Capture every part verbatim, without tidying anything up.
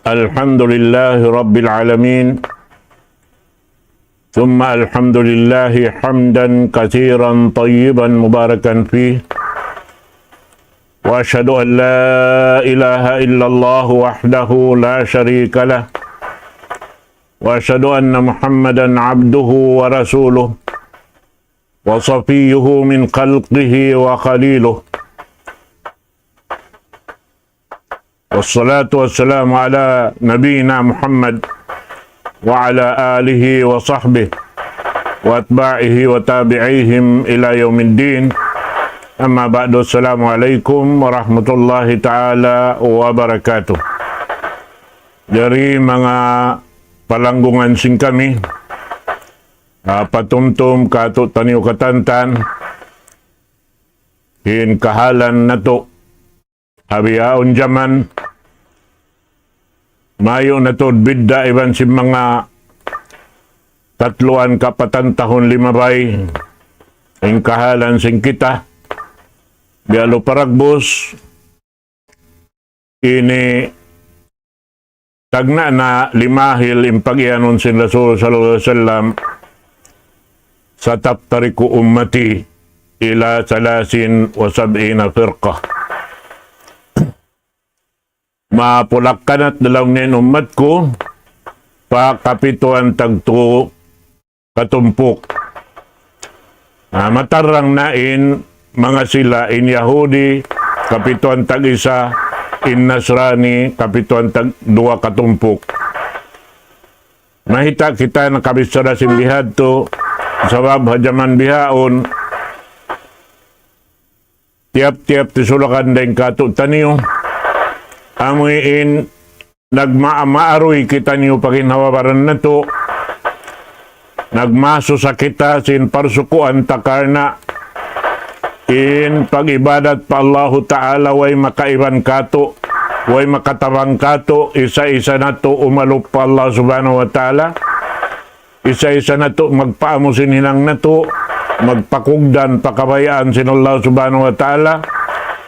الحمد لله رب العالمين، ثم الحمد لله حمدا كثيرا طيبا مباركا فيه، وأشهد أن لا إله إلا الله وحده لا شريك له، وأشهد أن محمدا عبده ورسوله، وصفيه من خلقه وخليله، والصلاة والسلام على نبينا محمد وعلى آله وصحبه وأتباعه وتابعيهم إلى يوم الدين. أما بعد، السلام عليكم ورحمة الله تعالى وبركاته. Jari manga palanggungan sin kami, ah, patumtum katu' taniyu katantan, in kahalan natu', ha bihaun jaman, mayu' natu' bidda' iban sin manga tatluan kapatan tahun limabay, in kahalan sin kita, biya' lu paragbus, ini tagna' na limahil in pag-iyanun sin Rasul sallallahu alayhi wasallam, ستفترق أمتي إلى ثلاث وسبعين فرقة. Mapulakkanat da laung niya in ummat ku pa kapituan tagtu katumpuk. Na, matarrang na in manga sila, in Yahudi, kapituan tag-isa, in Nasrani, kapituan tagduwa katumpuk. Mahita' kita nakabichara sin bihadtu, sabab ha jaman bihaun, tiyap-tiyap tisulakan dayn katu' taniyu, amuin nagma-, maaruy kitaniyu pa ginhawa-baran natu', nagmasusa kita sin parsukuan ta karna' in pag-ibadat pa Allahu Ta'ala way makaiban katu', way makatabang katu', isa-isa natu' umalup pa Allah Subhanahu wa Ta'ala. Isa-isa natu' magpaamu sin hinang natu', magpakugdan pa kabayaan sin Allah Subhanahu wa Ta'ala,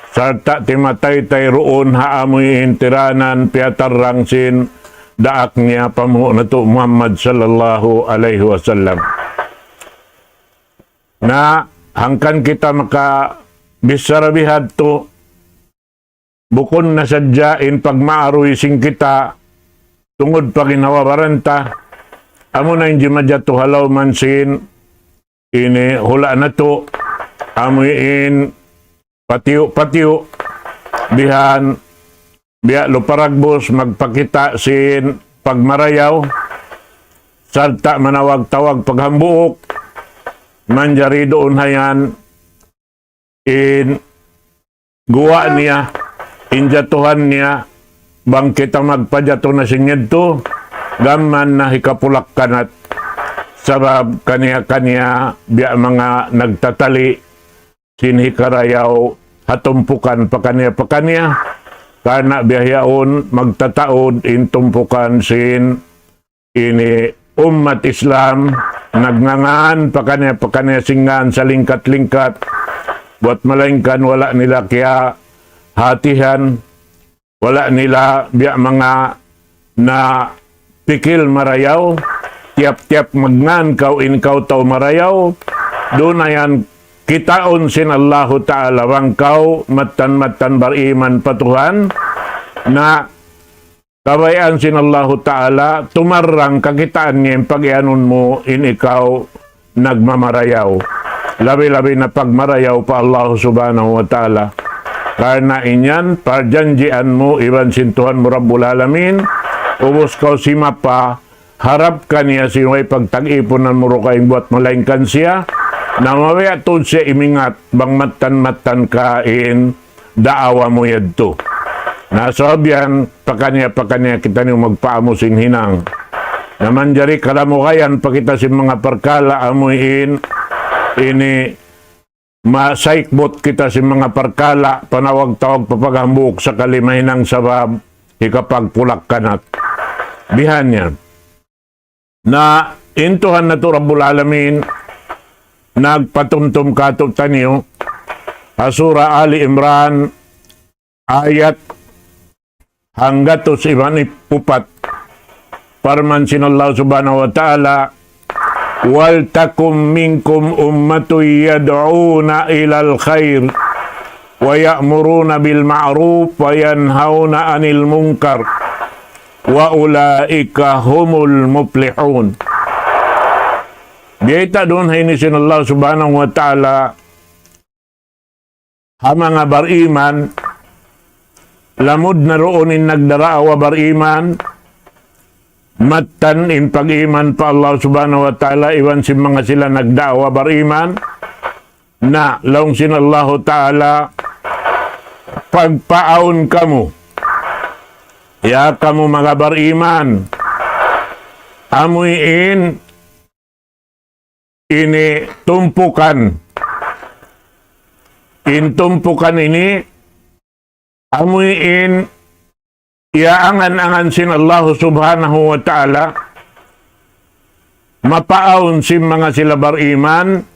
sarta' timataytay duun ha amuin tiranan piyatarrang sin daak niya pamuhu' natu' Muhammad sallallahu alayhi wasallam. Na, hangkan kita makabichara bihadtu, bukun na sadja in pagmaaruy sin kita tungud pa ginhawa-baran ta, amuna in jimajatu ha lawm sin ini hula' natu', amuin patiyu'-patiyu', bihan, biya' lu paragbus, magpakita' sin pagmarayaw, sarta' manawag-tawag paghambuuk, manjari duun hayan, in guwa' niya, in jatuhan niya, bang kita magpajatu na sin yadtu, gam mayan na hikapulakkanat. Sabab kaniya-kaniya biya' manga nagtatali' sin hikarayaw ha tumpukan pakaniya-pakaniya, karna' biya' yaun magtataud in tumpukan sin ini ummat Islam, nagngangan pakaniya-pakaniya sin ngan salingkat-lingkat, buwat malaingkan wala' nila kiyahatihan, wala' nila biya' manga napikil marayaw, tiyap-tiyap magngan kaw in kaw tau marayaw, duun na yan kitaun sin Allahu Ta'ala bang kaw mattan-mattan bariman pa Tuhan, na kabayaan sin Allahu Ta'ala, tumarrang kakitaan niya in pag-iyanun mu in ikaw nagmamarayaw. Labi-labi na pagmarayaw pa Allah Subhanahu wa Ta'ala. Karna' in yan, parjanjian mu iban sin Tuhan mu Rabbul Alamin, ubus kaw simapa, harap kaniya sin way pagtag-ipunan mu dugaing buwat malaingkan siya, na mabaya' tuud siya imingat, bang mattan-mattan ka in daawa mu yadtu. Na sabab yan, pakaniya-pakaniya kitaniyu magpaamu sin hinang. Na manjari kalamugayan pa kita sin manga parkala' amuin ini masaikbut kita sin manga parkala', panawag-tawag pa paghambuuk sakali mahinang sabab hikapagpulakkanat. Bihan yan. Na in Tuhan natu' Rabbul Alamin, nagpatumtum kātu'niyu, ha Surah Ali Imran, ayat hanggatus iban upat. Parman sin Allah Subhanahu wa Ta'ala, "ولتكن منكم أمة يدعون إلى الخير ويأمرون بالمعروف وينهون عن المنكر وأولئك هم المفلحون." Biyayta' duun ha ini sin Allah Subhanahu wa Ta'ala, ha manga bariman, lamud na duun in nagdarawa bariman, mattan in pag-iman pa Allah Subhanahu wa Ta'ala, iban sin manga sila nagdarawa bariman, na laung sin Allahu Ta'ala, pagpaawn kamu, ya kamu manga bariman, amuin ini tumpukan. In tumpukan ini, amuin iyaangan-angan sin Allah Subhanahu wa Ta'ala, mapaawn sin manga sila bariman,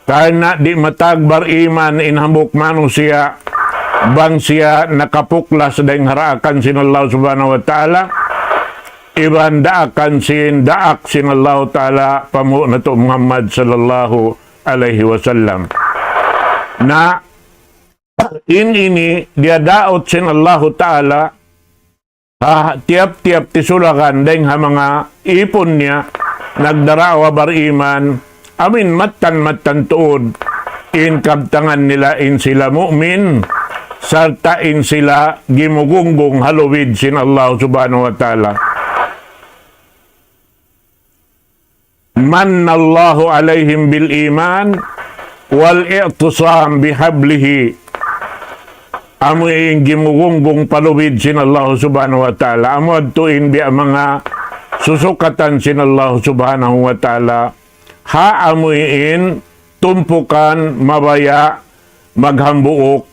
karna' di' matag bariman in hambuuk manusiya', bang siya nakapuklas dayn ha daakan sin Allah Subhanahu wa Ta'ala, iban daakan sin, daak sin Allah Ta'ala, pamu natu' Muhammad sallallahu alayhi wasallam. Na, in ini, diyadaut sin Allahu Ta'ala, ha, tiyap-tiyap tisulakan dayn ha manga ipun niya, nagdarawa bariman, amuin mattan-mattan tuud, in kabtangan nila in sila mu'min, sarta' in sila gimugunggung ha lubid sin Allah Subhanahu wa Ta'ala. من الله عليهم بالإيمان والاعتصام بحبله. Amu in gimugunggung pa lubid sin Allah Subhanahu wa Ta'ala. Amu yadtu in biya' manga susukatan sin Allah Subhanahu wa Ta'ala. Ha amu in tumpukan mabaya' maghambuuk,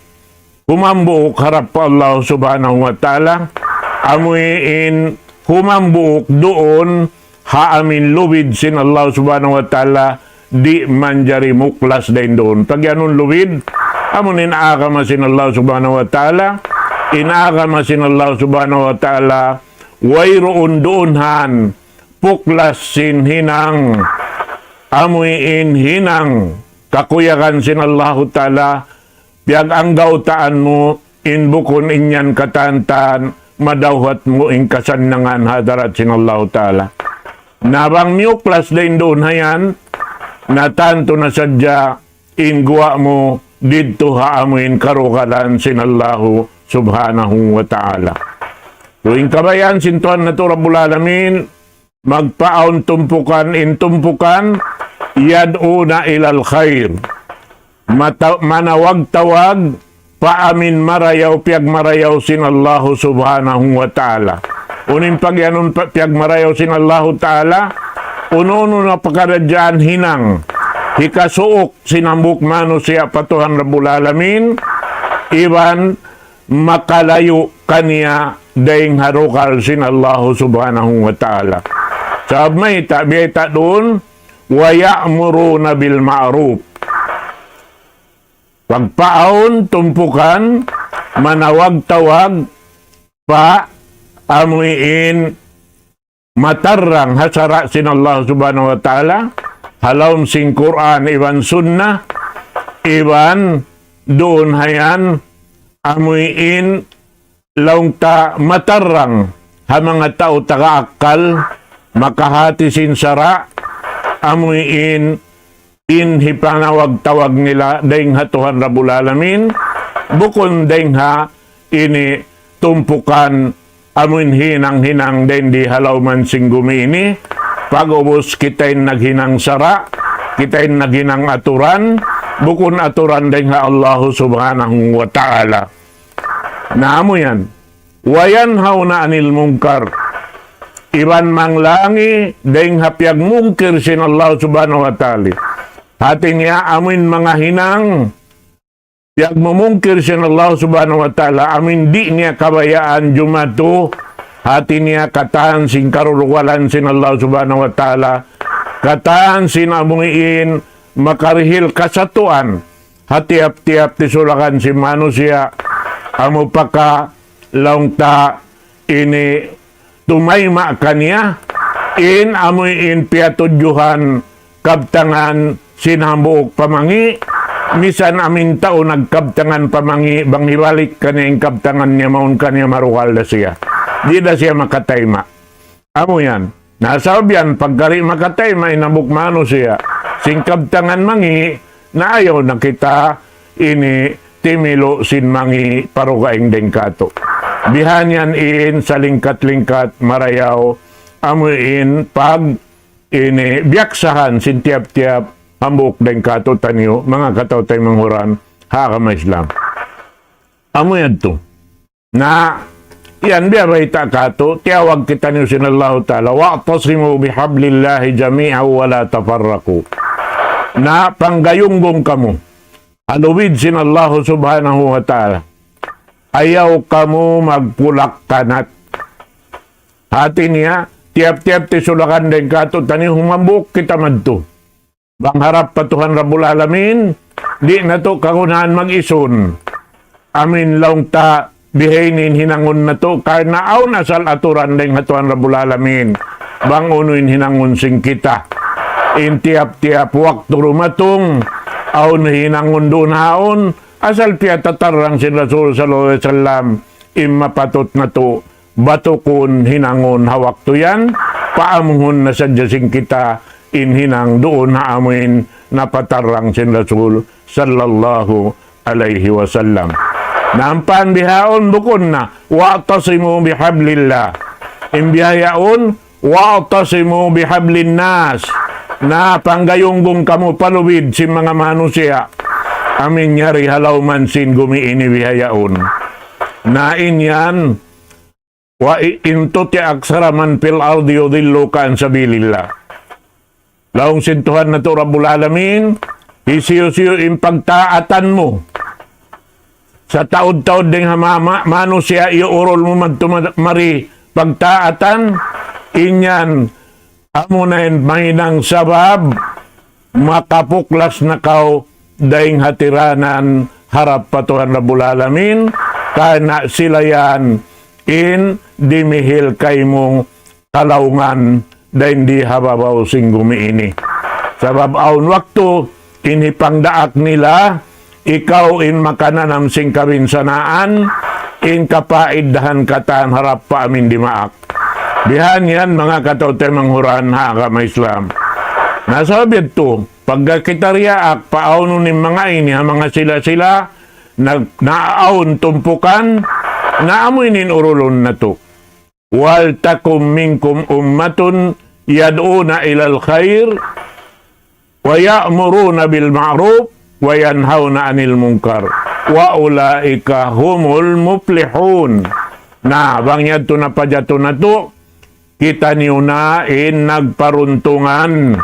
humambuuk harap pa Allah Subhanahu wa Ta'ala, amu in humambuuk duun ha amu in lubid sin Allah Subhanahu wa Ta'ala, di' manjari muklas dayn duun. Pag-iyanun lubid, amu in agama sin Allah Subhanahu wa Ta'ala, in agama sin Allah Subhanahu wa Ta'ala, wayruun duun han puklas sin hinang, amu in hinang kakuyagan sin Allahu Ta'ala, piyag-anggawtaan mu, in bukun in yan katan-katan, madawhat mu in kasannangan ha hadarat sin Allahu Ta'ala. Na bang miyuklas dayn duun ha yan, na tantu na sadja in guwa' mu didtu ha amu in karugalan sin Allahu Subhanahu wa Ta'ala. So, in kabayaan sin Tuhan natu' Rabbul Alamin, magpaawn tumpukan, in tumpukan, يدعون إلى الخير. Mata-, manawag-tawag pa amu in marayaw, piyagmarayaw sin Allahu Subhanahu wa Ta'ala. Unu in pag-iyanun pa-, piyagmarayaw sin Allahu Ta'ala, unu-unu na pakaradjaan hinang, hikasuuk sin hambuuk manusiya' pa Tuhan Rabbul Alamin, iban makalayu' kaniya dayn ha rugal sin Allahu Subhanahu wa Ta'ala. Sabab mayta', biyayta' duun, ويأمرون بالمعروف. Pagpaawn tumpukan, manawag-tawag pa amu in matarrang ha sara' sin Allah Subhanahu wa Ta'ala, ha lawm sin Qur'an iban Sunnah, iban duun ha yan, amu in laung ta matarrang ha manga tau taga akkal, makahati sin sara', amu in in hipanawag-tawag nila dayn ha Tuhan Rabbul Alamin, bukun dayn ha ini tumpukan amu in hinang-hinang dayn di ha lawm sin gumi ini, pag'ubus kita in naghinang sara', kita in naghinang aturan, bukun aturan dayn ha Allahu Subhanahu wa Ta'ala. Na amu yan. وينهون عن المنكر. Iban manglangi dayn ha piyagmungkir sin Allah Subhanahu wa Ta'ala. Hati niya amu in manga hinang piyagmumungkir sin Allah Subhanahu wa Ta'ala, amu in di' niya kabayaan jumatu, hati niya katan sin karurugalan sin Allah Subhanahu wa Ta'ala, katan sin amu in makarihil kasatuan, ha tiyap-tiyap tisulakan sin manusiya', amu pa ka laung ta ini tumayma' kaniya, in amu in piyatudjuhan kabtangan sin hambuuk pamangi', misan amin tau nagkabtangan pamangi', bang hibalik kaniya in kabtangan niya mawn kaniya marugal da siya. Di' da siya makatayma'. Amu yan. Na sabab yan, pagka di' makatayma' in hambuuk manusiya' sin kabtangan mangi', na ayaw na kita ini timilu' sin mangi' pa dugaing dayn kātu'. Bihan yan in salingkat-lingkat marayaw amu in pag ini biyaksahan sin tiyap-tiyap hambuuk dayn kātu'niyu, manga kataw-taymanghuran ha agama Islam. Amu yadtu. Na, yan biya' bayta' kātu', tiyawag kitaniyu sin Allahu Ta'ala, "واعتصموا بحبل الله جميعا ولا تفرقوا." Na, panggayunggung kamu ha lubid sin Allahu Subhanahu wa Ta'ala. Ayaw kamu magpulak-kanat. Hati niya, tiyap-tiyap tisulakan dayn kātu'niyu, humambuuk kita madtu. Bang harap pa Tuhan Rabbul Alamin, di' natu' kagunahan mag-isun. Amin laung ta, bihaini in hinangun natu', karna' awn asal aturan dayn ha Tuhan Rabbul Alamin. Bang unu in hinangun sin kita. In tiyap-tiyap waktu dumatung, awn hinangun duun ha yaun, asal piyatatarrang sin Rasul sallallahu alayhi wasallam, in mapatut natu' batukun hinangun ha waktu yan, paamuhun na sadja sin kita in hinang duun ha amuin napatarrang sin Rasul sallallahu alayhi wasallam. Na ampa in bihaun bukun na, "واعتصموا بحبل الله." In bihaun, "واعتصموا بحبل الناس." Na panggayunggung kamu pa lubid sin manga manusiya'. Amin yari ha lawm sin gumi ini bihaun. Na in yan, "وإن تطع أكثر من في الأرض يضلوك عن سبيل الله." Laung sin Tuhan natu' Rabbul Alamin, hisiyu-siyu in pagtaatan mu. Sataud-taud dayn ha ma-, ma-, manusiya' iyuurul mu madtu ma-, mari pagtaatan, in yan, amuna in mahinang sabab, makapuklas na kaw dayn ha tiranan harap pa Tuhan Rabbul Alamin, karna' sila yan in dimihil kaymu kalaungan dayn di ha babaw sin gumi ini. Sabab awn waktu in hipangdaak nila, ikaw in makananam sin kabinsanaan, in kapaiddahan katan harap pa amin dimaak. Bihan yan manga kataw-taymanghuran ha agama Islam. Na sabab yadtu, pagka kita diyaak, paawnun in manga ini, ha manga sila-sila, nag-, naawn tumpukan, na amu ini in urulun natu'. "ولتكن منكم أمة يدعون إلى الخير ويأمرون بالمعروف وينهون عن المنكر وأولئك هم المفلحون." Na, bang yadtu na pajatu natu', kitaniyu na in nagparuntungan.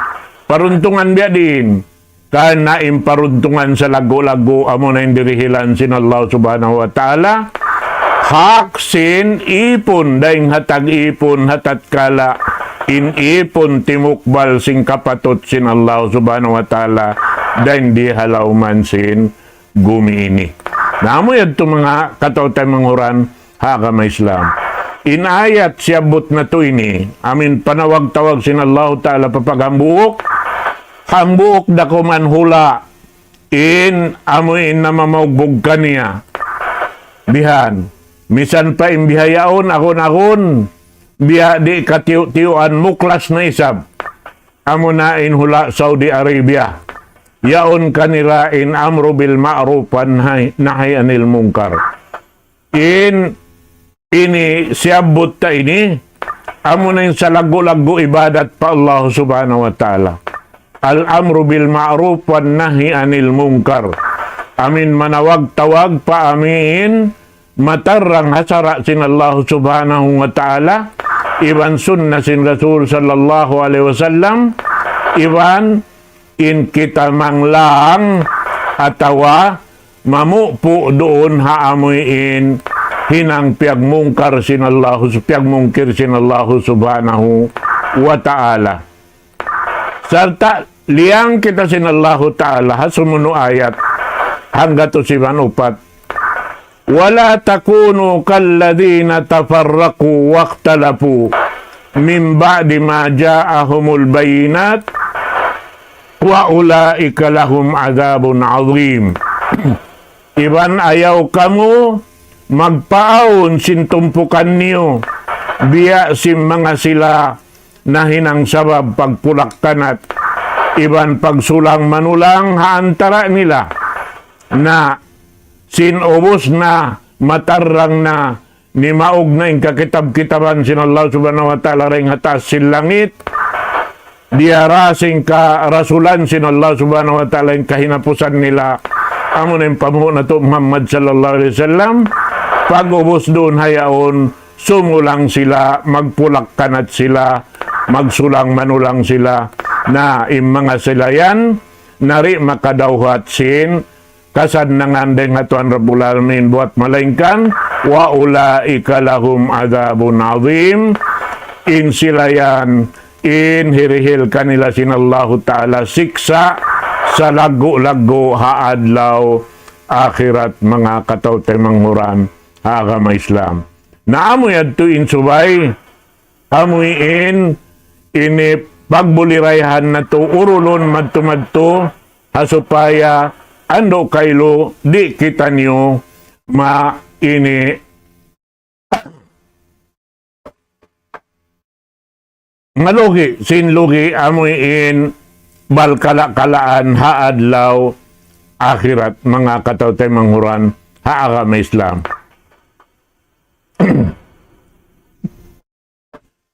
Paruntungan biya' diin. Karna' in paruntungan salaggu'-laggu' amuna in dirihilan sin Allah Subhanahu wa Ta'ala. Hak sin ipun, dayn ha tag-ipun, ha tatkala in ipun timukbal sin kapatut sin Allah Subhanahu wa Ta'ala, dayn di ha lawm sin gumi ini. Na amu yadtu manga kataw-taymanghuran ha agama Islam. In ayat siyabbut natu' ini, amin panawag-tawag sin Allahu Ta'ala pa paghambuuk, hambuuk da kuman hula' in amu in namamaugbug kaniya. Bihan, misan pa in bihaun, agun-agun, biya' di' katiyu'-tiyuan muklas na isab. Amuna in hula' Saudi Arabia. Yaun kanila in amru bil ma'ruf wan nahy-, nahyi anil munkar. In ini siyabbut ta ini, amuna in salaggu'-laggu' ibadat pa Allah Subhanahu wa Ta'ala. Al-amru bil ma'ruf wan nahyi anil munkar. Amin manawag-tawag pa amin matarrang ha sara' sin Allah Subhanahu wa Ta'ala, iban sunna sin Rasul sallallahu alayhi wasallam, iban in kita manglang atawa mamupu' duun ha amuin hinang piyagmungkar sin Allah, piyagmungkir sin Allah Subhanahu wa Ta'ala. Sarta' liyang kita sin Allahu Ta'ala ha sumunu' ayat. hanggatus iban upat. ولا تكونوا كالذين تفرقوا واختلفوا من بعد ما جاءهم البينات وأولئك لهم عذاب عظيم. Iban ayaw kamu magpaawn sin tumpukan niyu, biya' sin manga sila nahinang sabab pagpulak-kanat, iban pagsulang-manulang ha antara' nila, na sin ubus na matarrang na nimaug na in kakitab-kitaban sin Allah Subhanahu wa Ta'ala dayn ha taas sin langit, diyara sin karasulan sin Allah Subhanahu wa Ta'ala in kahinapusan nila, amu na in panghu' natu' Muhammad sallallahu alayhi wasallam, pag-ubus duun ha yaun, sumulang sila, magpulak-kanat sila, magsulang-manulang sila, na in manga sila yan, na di' makadawhat sin kasannangan dayn ha Tuhan Rabbul Alamin buwat malaingkan, وأولئك لهم عذاب عظيم. In sila yan, in hirihil kanila sin Allahu Ta'ala siksa' salaggu'-laggu' ha adlaw akhirat, manga kataw-taymanghuran ha agama Islam. Na amu yadtu in subay, amu in ini pagbulirayahan natu' urulun madtu-madtu, ha supaya andu' kailu di' kitaniyu ma ini malugi, sin lugi amu in balkala-kalaan ha adlaw akhirat, manga kataw-taymanghuran ha agama Islam.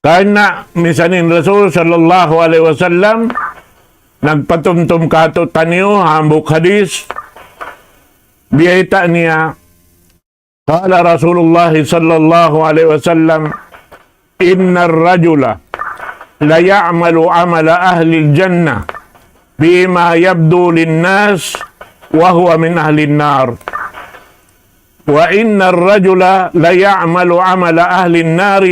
Karna' misan in Rasul sallallahu alayhi wasallam nagpatumtum kātu'niyu hambuuk hadith, biyayta' niya, قال رسول الله صلى الله عليه وسلم: إن الرجل ليعمل عمل أهل الجنة فيما يبدو للناس وهو من أهل النار، وإن الرجل ليعمل عمل أهل النار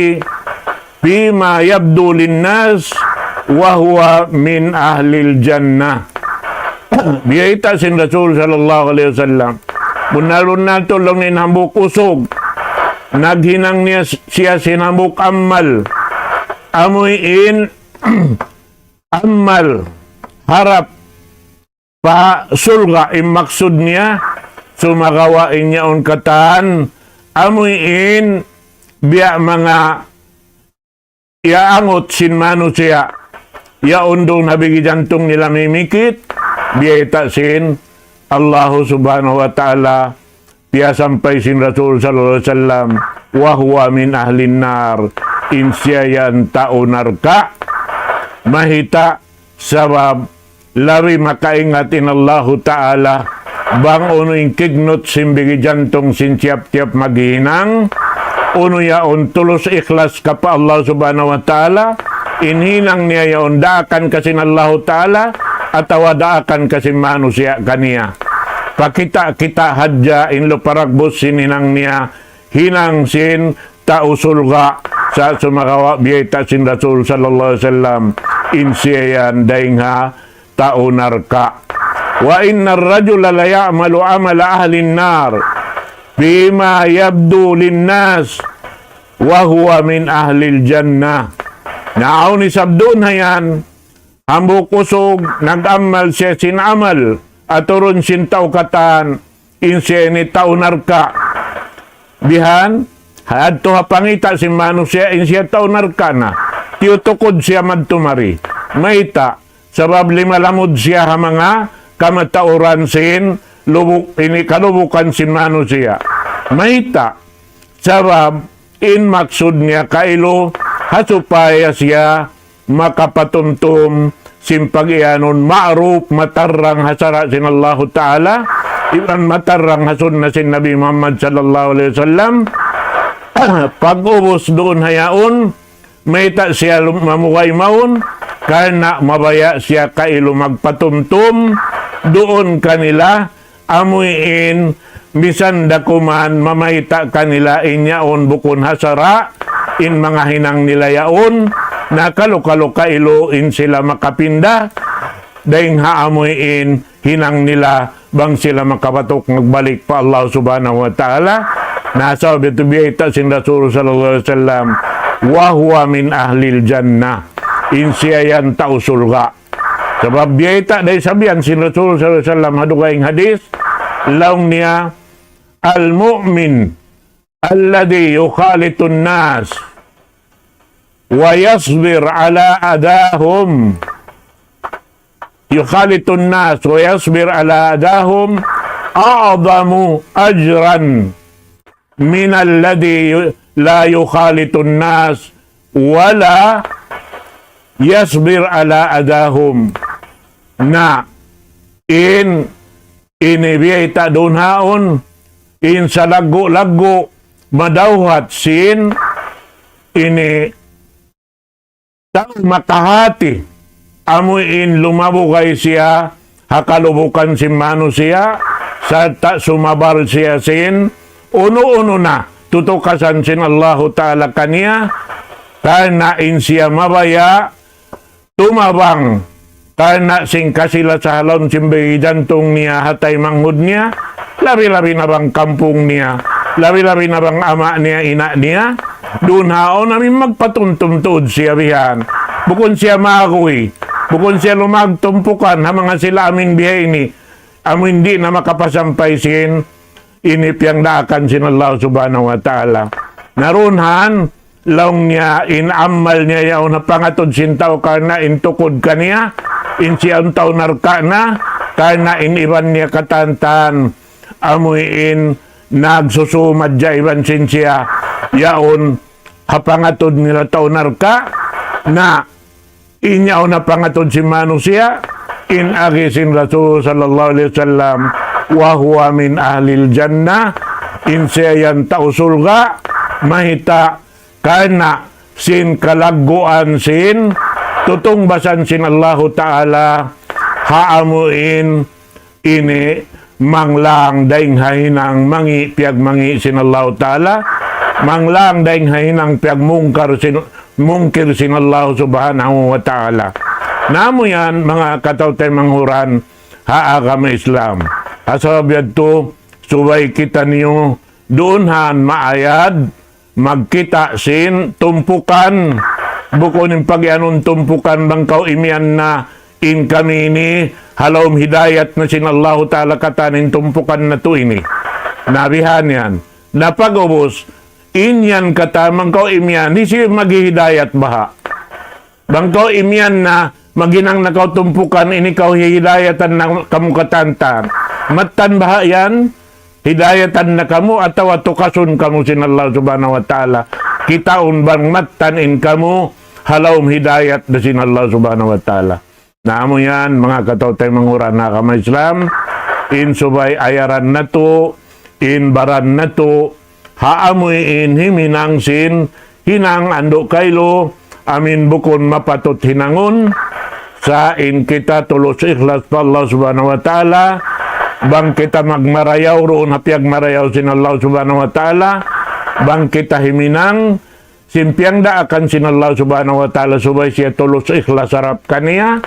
فيما يبدو للناس وهو من أهل الجنة. Biyayta' sin Rasul sallallahu alayhi wasallam, bunnal-bunnal tuud laung niya in hambuuk usug, naghinang niya siya sin hambuuk amal, amu in amal harap pa surga' in maksud niya, sumagawa' in yaun katan amu in biya' manga iyaangut sin manusiya', yaun duun ha bigi jantung nila mimikit, biyayta' sin Allahu Subhanahu wa Ta'ala, piyasampay sin Rasul sallallahu alayhi wasallam, وهو من أهل النار, in siya yan tau narka'. Mayta'? Sabab labi makaingat in Allahu Ta'ala bang unu in kignut sin bigi jantung sin tiyap-tiyap maghinang, unu yaun tulus ikhlas ka pa Allah Subhanahu wa Ta'ala, in hinang niya yaun daakan ka sin Allahu Ta'ala, atawa daakan ka sin manusiya' kaniya. Pakita'-kita' hadja in luparagbus sin hinang niya, hinang sin tau surga', sa' sumagawa' biyayta' sin Rasul sallallahu alayhi wasallam, in siya yan dayn ha tau narka'. وإن الرجل ليعمل عمل أهل النار فيما يبدو للناس وهو من أهل الجنة. Na awn isab duun ha yan, hambuuk usug, nag-amal siya sin amal, aturun sin tau katan, in siya ini tau narka'. Bihan, adtu ha pangita' sin manusiya', in siya tau narka' na. Tiyutukud siya madtu mari. Mayta'? Sabab limalamud siya ha manga kamatauran sin lubuk, ini kalubukan sin manusiya'. Mayta'? Sabab in maksud niya kailu, ha supaya siya makapatumtum sin pag-iyanun ma'ruf, matarrang ha sara' sin Allahu Ta'ala, iban matarrang ha sunna sin Nabi Muhammad sallallahu alayhi wasallam. Pag-ubus duun ha yaun, mayta' siya lum-, mamugay mawn, karna' mabaya' siya kailu magpatumtum duun kanila, amu in misan da kuman mamayta' kanila in yaun bukun ha sara', in manga hinang nila yaun, na kalu-kalu kailu in sila makapinda dayn ha amu in hinang nila bang sila makabatuk magbalik pa Allah Subhanahu wa Ta'ala. Na sabab yadtu biyayta' sin Rasul sallallahu alayhi wasallam, وهو من أهل الجنة. In siya yan tau surga'. Sabab biyayta' da isab yan sin Rasul sallallahu alayhi wasallam ha dugaing hadith, laung niya, المؤمن الذي يخالط الناس ويصبر على أذاهم، يخالط الناس ويصبر على أذاهم أعظم أجرا من الذي لا يخالط الناس ولا يصبر على أذاهم. Na in ini biyayta' duun haun, in salaggu'-laggu' madawhat sin ini tau makahati, amu in lumabugay siya ha kalubukan sin manusiya', sarta' sumabar siya sin unu-unu na tutukasan sin Allahu Ta'ala kaniya, karna' in siya mabaya' tumabang karna' sin kasilasa ha lawm sin bigi jantung niya, ha taymanghud niya, labi-labi na bang kampung niya, labi-labi na bang ama' niya, ina' niya, duun haun amin magpatumtum tuud siya bihan. Bukun siya maguy, bukun siya lumagtumpukan ha manga sila amin biha ini, amu in di' na makapasampay sin ini piyangdaakan sin Allah Subhanahu wa Ta'ala. Na duun han, laung niya in amal niya yaun ha pangatud sin tau karna' in tukud kaniya, in siya in tau narka' na, karna' in iban niya katantan, amu in nagsusumad ja iban sin siya, yaun ha pangatud nila tau narka', na in yaun ha pangatud sin manusiya', in agi sin Rasul sallallahu alayhi wasallam, وهو من أهل الجنة, in siya yan tau surga', mayta', karna' sin kalagguan sin tutungbasan sin Allahu Ta'ala, ha amu in ini manglang dayn ha hinang mangi' piyagmangi' sin Allahu Ta'ala, manglang dayn ha hinang piyagmungkar sin, mungkir sin Allah Subhanahu wa Ta'ala. Na amu yan, manga kataw-taymanghuran ha agama Islam. Ha sabab yadtu, subay kitaniyu duun han maayad, magkita' sin tumpukan. Bukun in pagiyanun tumpukan bang kaw imiyan na in kami ini ha lawm hidayat na sin Allahu Ta'ala katan in tumpukan natu' ini. Na bihan yan. Na pag'ubus, in yan katan bang kaw imiyan, hisiyu in maghihidayat baha'? Bang kaw imiyan na, maghinang na kaw tumpukan, ini kaw hihidayatan na kamu katantan. Mattan baha' yan, hidayatan na kamu atawa tukasun kamu sin Allah Subhanahu wa Ta'ala. Kitaun bang mattan in kamu ha lawm hidayat da sin Allah Subhanahu wa Ta'ala. Na amu yan, manga kataw-taymanghuran ha agama Islam, in subay ayaran natu', in baran natu', ha amu in himinang sin hinang andu' kailu, amin bukun mapatut hinangun, sa' in kita tulus ikhlas pa Allah Subhanahu wa Ta'ala, bang kita magmarayaw duun ha piyagmarayaw sin Allah Subhanahu wa Ta'ala, bang kita himinang sin piyangdaakan sin Allah Subhanahu wa Ta'ala, subay siya tulus ikhlas harap kaniya,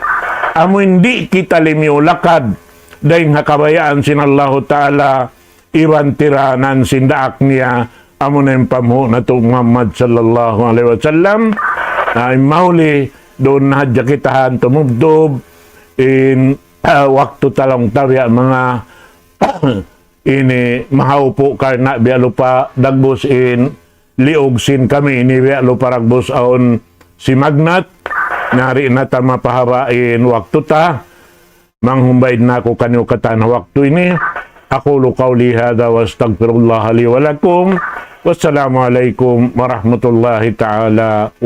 amu in di' kita limiyu lakad dayn ha kabayaan sin Allahu Ta'ala, iban tiranan sin daak niya, amu na in panghu' natu' Muhammad sallallahu alayhi wasallam. Na in mahuli, duun na hadja kita han tumubtub, in, ah, waktu ta laung ta biya' manga ini mahaupu' karna' biya' lupa dagbus in liug sin kami ini biya' lupa dagbus awn simagnat, na di' na ta mapahaba' in waktu ta. Manghumbay na aku kaniyu katan ha waktu ini. أقول قولي هذا وأستغفر الله لي ولكم. والسلام عليكم ورحمة الله تعالى